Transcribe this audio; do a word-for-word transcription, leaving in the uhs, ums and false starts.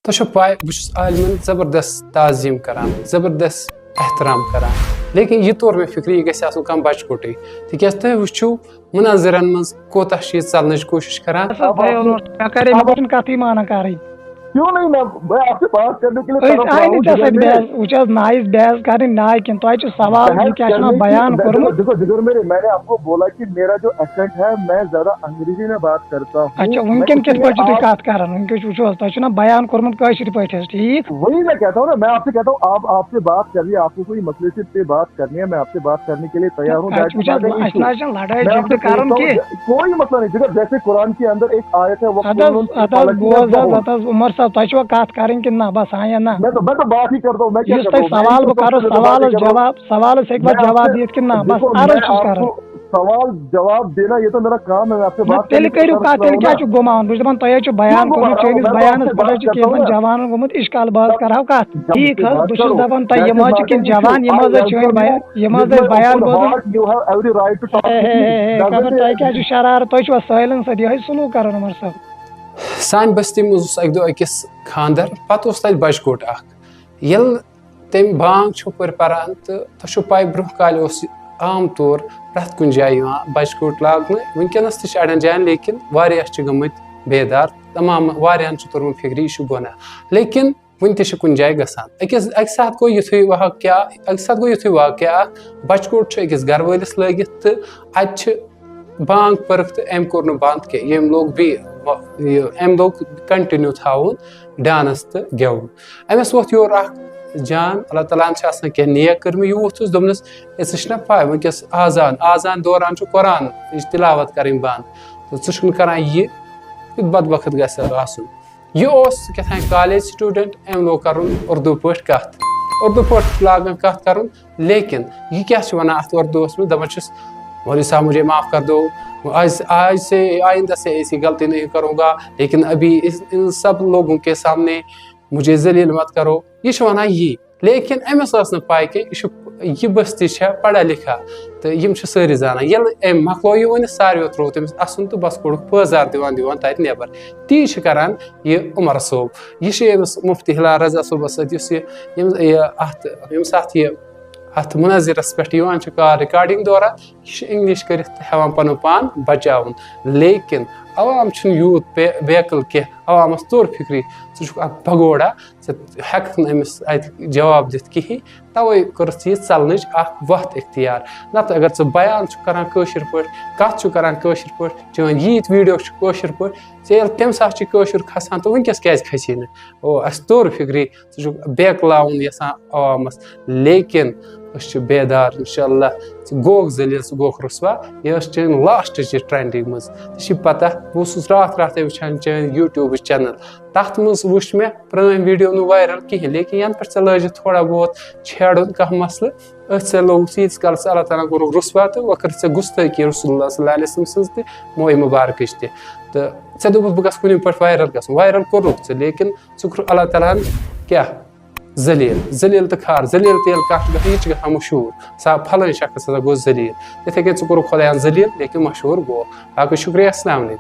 تۄہہِ چھو پاے، بہٕ چھُس عالمن زبردست تعظیم کران، زبردست احترام کران، لیکن یہِ توٚر مےٚ فکرِ، یہِ گژھِ آسُن کانٛہہ بچہٕ کوٚٹٕے، تِکیازِ تُہۍ وٕچھِو مناظرن منٛز کوٗتاہ چھِ یہِ ژلنٕچ کوٗشش کران۔ مےٚ کرے، مےٚ چھُنہٕ کتھٕے مانان کرٕنۍ۔ کیوں نہیں؟ میں میں آپ سے بات کرنے کے لیے أسۍ طرف آے رہا نہٕ ہوں، ژےٚ سۭتۍ جناب۔ بحث، وٕچھ حظ، نہ آیہِ بحث کرٕنۍ، نہ آیہِ کینٛہہ۔ تۄہہِ چھُ سوال، بحث یہِ کیٛاہ چھُنہ کرنے کی، بیان میں، کوٚرمُت؟ دیکھو، دیکھو، دیکھو میرے، میں نے آپ کو بولا کہ میرا جو ایکسنٹ ہے، میں زیادہ انگریزی میں بات کرتا ہوں۔ اچھا، وٕنکیٚن کِتھ پٲٹھۍ چھُو تُہۍ کتھ کران؟ وٕنکیٚس وٕچھو حظ، تۄہہِ چھُنہ بیان کوٚرمُت کٲشِر پٲٹھۍ حظ، ٹھیٖک؟ وہی میں کہتا ہوں نا، میں آپ سے کہتا ہوں، آپ، آپ سے بات کرنی ہے، آپ کو کوئی مسئلے سے بات کرنی ہے، میں آپ سے بات کرنے کے لیے تیار ہوں، اچھا، that is وٕچھ حظ، not an اَسہِ issue۔ نہ حظ چھُنہٕ لڑٲے میں آپ جھگڑٕ سے کرُن پوچھتا ہوں، کینٛہہ۔ کوئی مسئلہ نہیں، جیسے، جیسے قرآن کے اندر ایک آیت ہے، اَدٕ حظ، وَقُلْ اَدٕ حظ، فِي بوز حظ، الْأَرْضِ۔ اَدٕ حظ، عمر صٲب، تۄہہِ چھُوا کَتھ کَرٕنۍ کِنہٕ نہ؟ بَس، ہاں یا نہ؟ میں تو، میں تو بات ہی کرتا ہوں، میں کیا یُس کرتا تۄہہِ ہوں؟ میں سوال تو بہٕ کَرو، سوالَس جواب، سوالَس ہیٚکہِ پَتہٕ میں آپ جواب سے، دِتھ کِنہٕ نہ؟ بَس، دیکھو، عرض میں چھُس آپ کَران۔ کو سوال جواب دینا، یہ تو میرا کام ہے، میں آپ سے نہ، بات کرنے تیٚلہِ کے لیے کٔرِو کَتھ، تیٚلہِ کیٛاہ چھُ گُمان؟ بہٕ چھُس دَپان، تۄہہِ حظ چھُ بیان کوٚرمُت، چٲنِس بیانَس پٮ۪ٹھ حظ چھِ کینٛژَن جوانَن گوٚمُت اِشکال، بہٕ حظ کَرٕ ہا کَتھ۔ ٹھیٖک حظ، بہٕ چھُس دَپان، تۄہہِ یِم حظ چھِ کِنہٕ جوان، یِم حظ ٲسۍ چٲنۍ بیان، یِم حظ ٲسۍ بیان بوزان۔ ہے، ہے، ہے، خبر تۄہہِ کیٛاہ چھُ شرارت، تۄہہِ چھُوا سٲیلَن سۭتۍ یِہوٚے سلوٗک کَرُن، عمر صٲب؟ سانہِ بستی منٛز اوس اَکہِ دۄہ أکِس خانٛدر، پَتہٕ اوس تَتہِ بَچہٕ کوٚٹ اَکھ۔ ییٚلہِ تٔمۍ بانٛگ چھِ ہُپٲرۍ پَران تہٕ تۄہہِ چھو پَے، برٛونٛہہ کالہِ اوس یہِ عام طور پرٛٮ۪تھ کُنہِ جایہِ یِوان بَچہٕ کوٚٹ لاگنہٕ۔ وٕنکیٚنَس تہِ چھِ اَڑٮ۪ن جایَن، لیکن واریاہ چھِ گٔمٕتۍ بیدار۔ تمام واریاہَن چھُ توٚرمُت فِکرِ، یہِ چھُ گۄناہ۔ لیکن وُنہِ تہِ چھِ کُنہِ جایہِ گژھان۔ أکِس، اَکہِ ساتہٕ گوٚو یُتھُے واقعہ، اَکہِ ساتہٕ گوٚو یُتھُے واقعہ اَکھ، بَچہٕ کوٚٹ چھُ أکِس گَرٕ وٲلِس لٲگِتھ تہٕ اَتہِ چھِ بانٛگ پٔرٕکھ تہٕ أمۍ کوٚر نہٕ بنٛد کینٛہہ۔ ییٚمۍ لوگ بیٚیہِ، یہِ، أمۍ لوگ continue تھاوُن dance تہٕ گٮ۪وُن۔ أمِس ووٚتھ یورٕ اَکھ جان، اللہ تعالیٰ ہَن چھِ آسان کینٛہہ نیک کٔرمٕتۍ، یہِ ووٚتھُس، دوٚپنَس، "ہے، ژےٚ چھِ نہ پَے، وٕنکیٚس آزان، آزان دوران چھُ قرآن یہِ تلاوت کَرٕنۍ بنٛد، تہٕ ژٕ چھُکھ نہٕ کَران یہِ، یُتھ بدبخت گژھِ آسُن۔" یہِ اوس کیٛاہ تام college student، أمۍ لوگ کَرُن اُردو پٲٹھۍ کَتھ، اُردو پٲٹھۍ لاگان کَتھ کَرُن۔ لیکن یہِ کیٛاہ چھُ وَنان اَتھ اُردوَس منٛز؟ دَپان چھُس، "مولوی صاحب، مجھے معاف کر دو، آج، آج سے، آئندہ سے ایسی غلطی نہیں کروں گا، لیکن ابھی اس، ان سب لوگوں کے سامنے مجھے ذلیل مت کرو۔" یہِ چھُ وَنان یی۔ لیکن أمِس ٲس نہٕ پَے کہِ یہِ چھُ، یہِ بستی چھےٚ پڑھا لکھا تہٕ یِم چھِ سٲری زانان۔ ییٚلہِ أمۍ مۄکلو یہِ ؤنِتھ، ساروِیو ترٛوو تٔمِس اَسُن تہٕ بس کوٚڑُکھ پٲزار دِوان دِوان تَتہِ نٮ۪بر۔ تی چھِ کران یہِ عمر صٲب۔ یہِ چھُ أمِس مفتی ہلال رضا صٲبَس سۭتۍ، یُس یہِ، ییٚمہِ، یہِ، اَتھ، ییٚمہِ ساتہٕ یہِ اَتھ مناظرَس پٮ۪ٹھ یِوان چھُ call recording دوران، یہِ چھُ English کٔرِتھ ہٮ۪وان پَنُن پان بچاوُن۔ لیکن عوام چھُنہٕ یوٗت بے-، بیقل کینٛہہ، عوامَس توٚر فِکرِ، ژٕ چھُکھ اَکھ بگوڑا، ژٕ ہٮ۪کَکھ نہٕ أمِس اَتہِ جواب دِتھ کِہیٖنۍ، تَوَے کٔرٕتھ ژٕ یہِ ژَلنٕچ اَکھ وَتھ اختیار۔ نَتہٕ اگر ژٕ بیان چھُکھ کَران کٲشِر پٲٹھۍ، کَتھ چھُکھ کَران کٲشِر پٲٹھۍ، چٲنۍ ییٖتۍ video چھِ کٲشِر پٲٹھۍ، ژےٚ ییٚلہِ تَمہِ ساتہٕ چھِ کٲشُر کھَسان تہٕ وٕنکیٚس کیٛازِ کھَسی نہٕ؟ او، اَسہِ توٚر فِکرِ، ژٕ چھُکھ بیکلاوُن یَژھان عوامَس، لیکن أسۍ چھِ بیدار، اِنشاءاللہ۔ ژٕ گوکھ ذلیل، ژٕ گوکھ رُسوا، یہِ ٲس چٲنۍ last چہِ trending منٛز۔ ژےٚ چھِ پَتہ، بہٕ اوسُس راتھ راتھٕے وٕچھان چٲنۍ YouTube channel، تَتھ منٛز وٕچھ مےٚ پرٛٲنۍ video نہٕ viral کِہیٖنۍ، لیکن یَنہٕ پٮ۪ٹھ ژےٚ لٲجِتھ تھوڑا بہت چھیڑُن کانٛہہ مسلہٕ، أتھۍ ژےٚ لوٚگُتھ ییٖتِس کالَس اللہ تعالیٰ ہَن کوٚرُکھ رُسوا تہٕ وۄنۍ کٔرٕتھ ژےٚ گُستٲخی رسول اللہ صلی اللہ علیہ وسلم سٕنٛز تہِ، موئے مبارکٕچ تہِ۔ تہٕ ژےٚ دوٚپُتھ بہٕ گژھٕ کُنہِ پٲٹھۍ viral گژھُن، viral کوٚرُکھ ژٕ، لیکن ژٕ کوٚرُکھ اللہ تعالیٰ ہَن کیٛاہ؟ ذلیل، ذلیل تہٕ خار، ذلیل تہٕ ییٚلہِ کانٛہہ چھُ گژھان، یہِ تہِ چھُ گژھان مشہوٗر۔ سا پھلٲنۍ شخص ہسا گوٚو ذلیل۔ یِتھَے کٔنۍ ژٕ کوٚرُکھ خۄدایَن ذلیل، لیکن مشہوٗر گوٚو۔ باقٕے شُکریہ، السلام علیکم۔